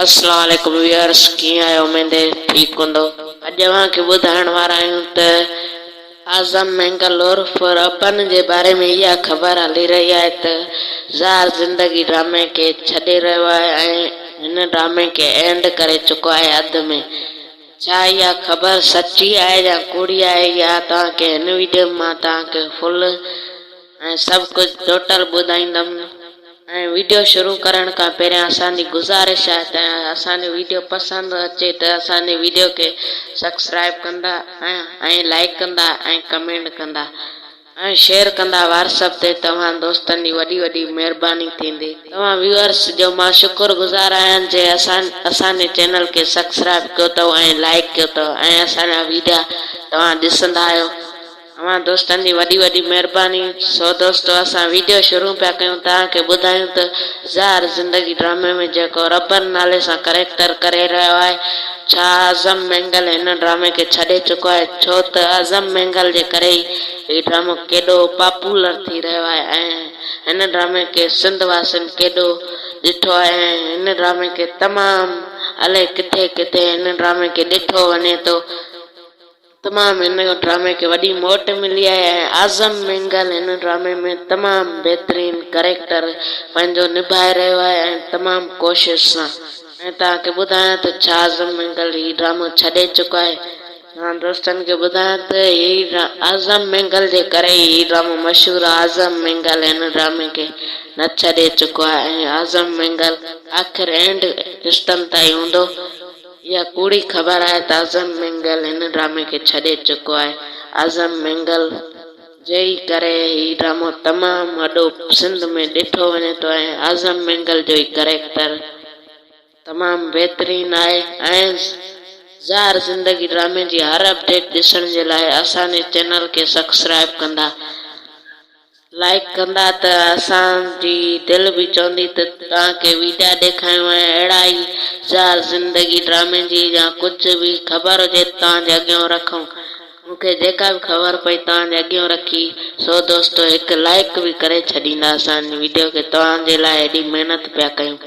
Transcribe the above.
اسلام عليڪم ويورس ڪيئن آهيو اميد ٺيڪ هوندو اڄ اوهان کي ٻڌائڻ وارا آهيون ته اعظم مينگل عرف ربن جي باري ۾ اها خبر هلي رهي آهي ته زهر زندگي ڊرامي کي ڇڏي رهيو آهي ۽ هن ڊرامي کي اينڊ ڪري چڪو آهي اڌ ۾ ڇا اها خبر سچي آهي يا ڪوڙي آهي اها توهان کي هن ويڊيو ۾ مان توهان کي فل ۽ سڀ ڪجهه ٽوٽل ٻڌائيندم ۽ ويڊيو شروع ڪرڻ کان پهريان اسان جي گذارش آهي ته اسان جو ويڊيو پسند اچي ته اسان جي ويڊيو کي سبسڪرائب ڪندا ۽ لائيڪ ڪندا ۽ ڪمينٽ ڪندا ۽ شيئر ڪندا واٽس اپ تي توهان دوستن جي وڏي وڏي مهرباني ٿيندي. توهان ويوئرس جو مان شڪر گذار آهيان جنهن اسان اسان جي چينل کي سبسڪرائب ڪيو اٿو ۽ لائيڪ ڪيو اٿو ۽ اسان جا ويڊيا توهان ڏسندا آهيو. اوهان دوستن جي وڏي وڏي مهرباني سو دوستو اسان ويڊيو شروع پيا ڪيون توهان کي ٻڌايون ته زهر زندگي ڊرامي ۾ جيڪو ربن نالي سان ڪريڪٽر ڪري رهيو آهي ڇا اعظم مينگل هن ڊرامي کي ڇڏي چڪو آهي ڇو ته اعظم مينگل جي ڪري ئي هي ڊرامو ڪيڏو پاپولر ٿي رهيو آهي ۽ هن ڊرامي کي سنڌ واسين ڪيڏو ڏٺو آهي ۽ هن ڊرامي کي تمام الائي ڪٿي ڪٿي هن ڊرامي کي ڏٺو وڃي ٿو. تمام هن ڊرامي کي وڏي موٽ ملي آهي ۽ اعظم مينگل هن ڊرامي ۾ تمام بهترين ڪريڪٽر پنهنجو نڀائي رهيو آهي ۽ تمام ڪوشش سان ۽ توهان کي ٻڌايان ته ڇا اعظم مينگل هي ڊرامو ڇڏي چڪو آهي توهان دوستن کي ٻڌايان ته هي اعظم مينگل جي ڪري ئي هي ڊرامو مشهور آهي اعظم مينگل هن ڊرامي کي نه ڇڏي چڪو آهي ۽ اعظم مينگل آخر اينڊ قسطن تائين هوندو. اها ڪوڙي خبر آهي ته اعظم مينگل هن ڊرامي کي ڇڏي چڪو آهي. اعظم مينگل جي ئي ڪري هي ڊرامو تمام وڏو سنڌ ۾ ڏٺو وڃي ٿو ۽ اعظم مينگل جو هي ڪريڪٽر تمام بهترين آهي ۽ زهر زندگي ڊرامي جي هر اپڊيٽ ڏسڻ جي لاء اسان جي چينل کي سبسڪرائب ڪندا. لائيڪ ڪندا ته اسان جي دل به چوندي ته توهان کي ويڊيا ڏيکايون ۽ اهڙا ئي زهر زندگي ڊرامي جي يا ڪجهه به خبر هجي ته توهان جي اڳيون رکون مون کي جيڪا به خبر پئي توهان جي اڳيون رکي سو دوستو هڪ لائيڪ به ڪري ڇڏيندا اسان جي ويڊيو کي توهان جي لاء ايڏي محنت پيا ڪيون.